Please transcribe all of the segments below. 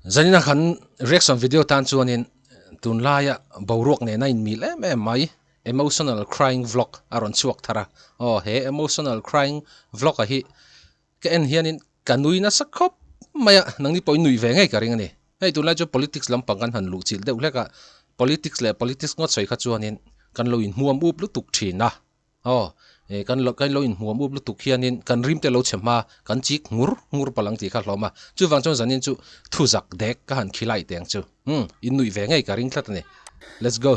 Zanina kan reaction video tan chuanin tunlaia boruak nena inmil em em mai emotional crying vlog a rawn chhuak thar a. Aw he emotional crying vlog a hi ka en hianin ka nui nasa khawp mai a, nangni pawhin nui ve ngei ka ring a ni. Hei tunlai chu politics lampang kan han luh chilh deuh hlek a, politics leh politics ngawt sawi kha chuanin kan lo inhmuam up lutuk thin a. Aw, eh kan lo kan lo inhmuam up lutuk hianin kan rim te lo chhe hma kan chik ngur ngur palh ang tih kha hlawm a. Chuvang chuan zanin chu thu zak dek ka han khilai teh ang chu. Umm, in nuih ve ngei ka ring tlat a ni. Let's go.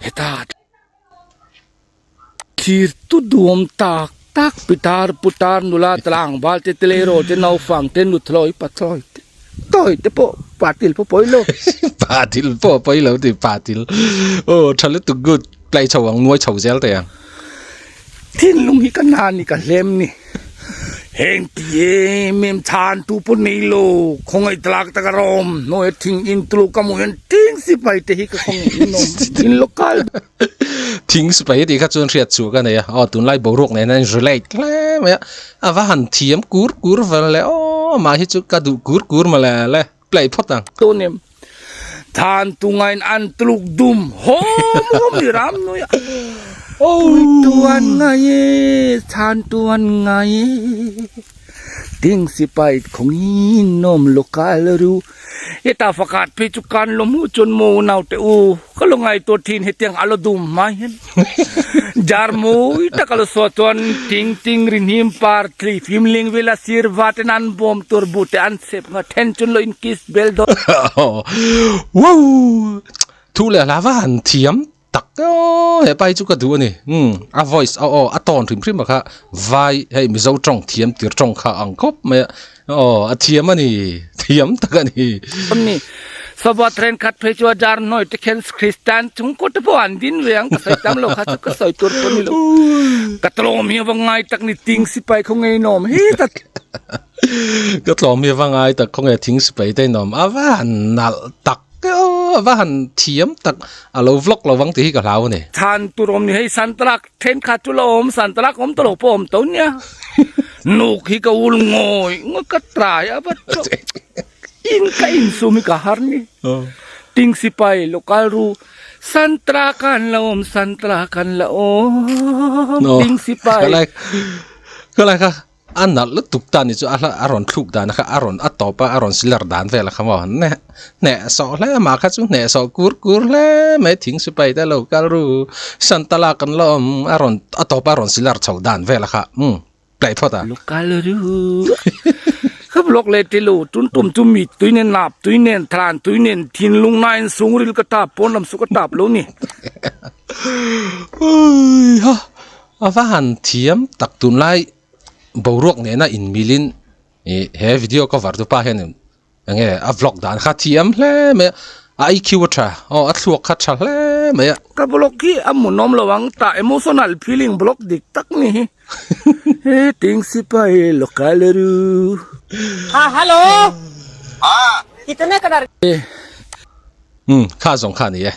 Heta thlir tu duam tak tak pitar putar nula tlangval te tleirawl te naupang te nuthlawi pathlawi te tawi te pawh patil pawh pawi lo. Patil pawh pawi lo tih patil aw tha lutuk good play chho ang nuai chho zel teh ang. Thinlung hi ka na ni ka hlem ni. Heng ti em em chhan tu pawh nei lo khawngaih tlak tak a rawm hnuaia thing in tulu ka hmuh hian thing sipai te hi ka khawngaih in awm in local. Thing sipai tih kha chuan hriat chhuah ka nei a aw tunlai boruak nen a in relate hle mai a a va han thiam kur kur vel le aw amah hi chu ka duh kur kur mawle le play phawt ang. Tunim than tungain an tluk dum hawm hawm ni ram nui a pui tuan ngai e chhan tuan ngai e ting sipai khawngin nawm lokal ru Heta fakat phei chu kan lo hmuh chuan maw naute u ka lo ngaihtuah thin hetiang a lo dum hma hian jar mawi tak a lo suah chuan ting ting ri hnim par thli fim ling vela sir va ten an bawm tur bu te an sep nga then chuan lo in kiss bel dawn. Wow! Thu leh hla va han thiam tak aw hepa hi chu ka duh a ni umm a voice a aw a tone hrim hrim a kha vai hei mizo tawng thiam tir tawng kha ang khawp mai a aw a thiam a ni thiam tak a ni. Ni sawva thenkhat phei chu a jar hnawi te khian Christian chhungkaw te pawh an din ve ang ka sawi tam lo kha chu ka sawi tur pawh ni lo ka tlawm hi a va ngai tak ni ting sipai khaw ngei nawm hi ta. Ka tlawm hi a va ngai tak khaw nge thing sipai te nawm a va han nalh tak. A va han thiam tak a lo vlog lo vang tih hi ka hlau a ni. Chhan tur awm ni hei santalak thenkhat chu la awm santalak awm ta lo pawh awm to nia nuk hi ka ul ngawi ngawi ka try a va chauh in ka insum hi ka har ni ting sipai lokal ru santra kan la awm santra kan la awm ting sipai. Ka lai kha A nalh lutuk ta ni chu a hla a rawn thluk dan kha a rawn a tawp a a rawn silar dan vel a kha maw hneh hneh sawh hle mah kha chu hneh sawh kur kur hle mai thing sipai te lo kal ru santala kan la awm a rawn a tawp a rawn silar chho dan vel a kha umm play phawt a. Lo kal ru ka vlog leh ti lo tun tum chu mit tui nen nap tui nen thlan tui nen thinlung na in sungril ka tap pawn lam su ka tap lo ni. Ui ha A va han thiam tak tunlai boruak nena inmilin ih he video cover tu pa hian eng nge a vlog dan kha thiam hle mai a a IQ a tha aw a thluak kha tha hle mai a. Ka vlog hi a hmuhnawm lo ang tah emotional feeling vlog dik tak ni hi he ting sipai local ru. Ha hello kitne kadar. Umm kha zawng kha a ni e.